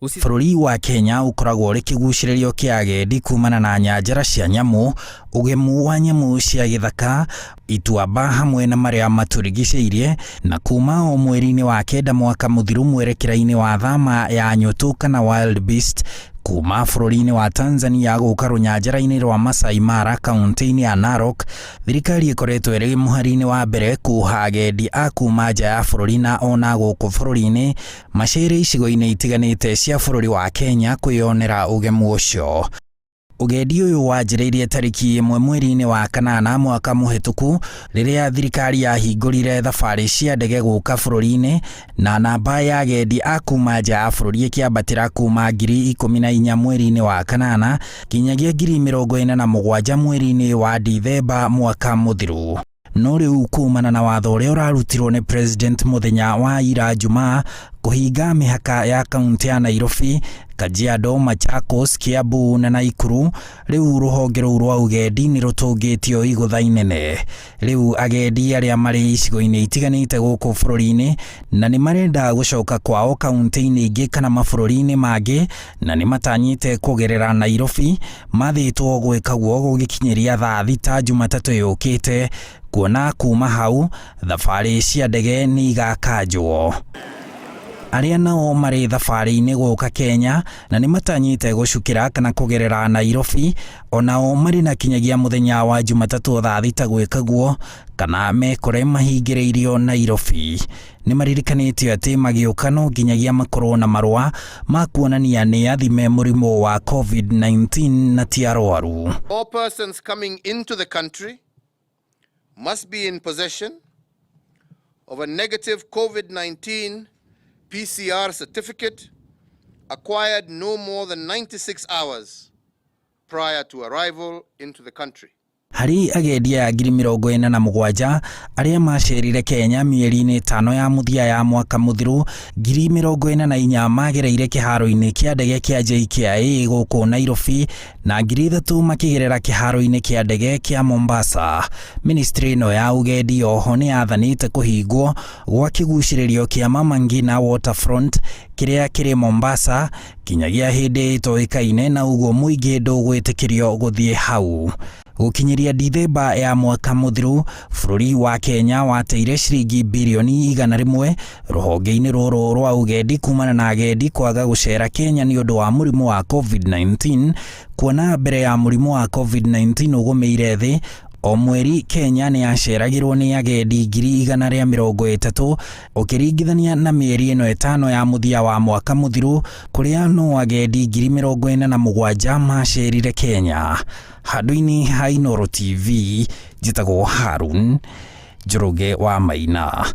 Bũrũri wa Kenya ũkoragwo ũrĩ kĩgucĩrĩrio kĩa agendi kumana na nyanjara cia nyamũ, ũgemu wa nyamũ cia gĩthaka, ituamba hamwe na marĩa matũrigicĩirie, na kuma o mweri-inĩ wa kenda mwaka mũthiru mwerekera-inĩ wa thama ya nyũtũ kana wild beast kuma bũrũri-inĩ wa Tanzania gũka rũnyanjara-inĩ rwa Masai Mara kaunti-inĩ ya Narok, thirikari ĩkoretwo ĩrĩ mũhari-inĩ wa mbere kuha agendi a kuma nja ya bũrũri na ona gũkũ bũrũri-inĩ macere icigo-inĩ itiganĩte cia bũrũri wa Kenya kwĩyonera ũgemu ũcio. Ũgendi ũyũ wanjĩrĩirie tarĩki 1 mweri-inĩ wa kanana mwaka mũhĩtũku rĩrĩa thirikari yahingũrire thabarĩ cia ndege gũka bũrũri-inĩ na namba ya agendi a kuma nja ya bũrũri ĩkĩambatĩra kuma 14,000 mweri-inĩ wa kanana kinyagia 47,000 mweri-inĩ wa Dithemba mwaka mũthiru. No rĩu kumana na watho ũrĩa ũrarutirwo nĩ President mũthenya wa ira Jumaa kũhinga mĩhaka ya kaunti ya Nairobi, Kajiado, Machakos, Kiambu na Naikuru, rĩu rũhonge rũu rwa ũgendi nĩ rũtũngĩtio igũtha inene. Rĩu agendi arĩa marĩ icigo-inĩ itiganĩte gũkũ bũrũri-inĩ na nĩ marenda gũcoka kwao kaunti-inĩ ingĩ kana mabũrũri-inĩ mangĩ na nĩ matanyĩte kũgerera Nairobi, mathĩtwo gwĩka guo gũgĩkinyĩria thaa 6 Jumatatũ yũkĩte, kuona kuma hau thabarĩ cia ndege nĩ igakanjwo. Arĩa nao marĩ thabarĩ-inĩ gũka Kenya na nĩ matanyĩte gũcukĩra kana kũgerera Nairobi, onao marĩ na kinyagia mũthenya wa Jumatatũ thaa 6 gwĩka guo kana mekore mahingĩrĩirio Nairobi. Nĩ maririkanĩtio atĩ magĩũka no nginyagia makorwo na marũa ma kuonania nĩ athime mũrimũ wa COVID-19 na ti arwaru. All persons coming into the country must be in possession of a negative COVID-19 PCR certificate acquired no more than 96 hours prior to arrival into the country. Harĩ agendi aya 47,000 arĩa macerire Kenya mĩeri-inĩ 5 ya mũthia ya mwaka mũthiru, 44,000 magereire kĩharo-inĩ kĩa ndege kĩa JKIA gũkũ Nairobi na 3,000 makĩgerera kĩharo-inĩ kĩa ndege kĩa Mombasa. Ministry ĩno ya ũgendi oho nĩ yathanĩte kũhingwo gwa kĩgucĩrĩrio kĩa Mama Ngina Waterfront kĩrĩa kĩrĩ Mombasa kinyagia hĩndĩ ĩtoĩkaine na ũguo mũingĩ ndũgwĩtĩkĩrio gũthiĩ hau. Gũkinyĩria Dithemba ya mwaka mũthiru, bũrũri wa Kenya wateire ciringi birioni 100 rũhonge-inĩ rũrũ rwa ũgendi kumana na agendi kwaga gũcera Kenya nĩ ũndũ wa mũrimũ wa COVID-19, kuona mbere ya mũrimũ wa COVID-19 ũgũmĩire thĩ o mweri Kenya nĩ yaceragĩrwo nĩ agendi 130,000 ũkĩringithania na mĩeri ĩno 5 ya mũthia wa mwaka mũthiru kũrĩa no agendi 47,000 macerire Kenya. Handũ-inĩ ha Inooro TV, njĩtagwo Harun Njoroge wa Maina.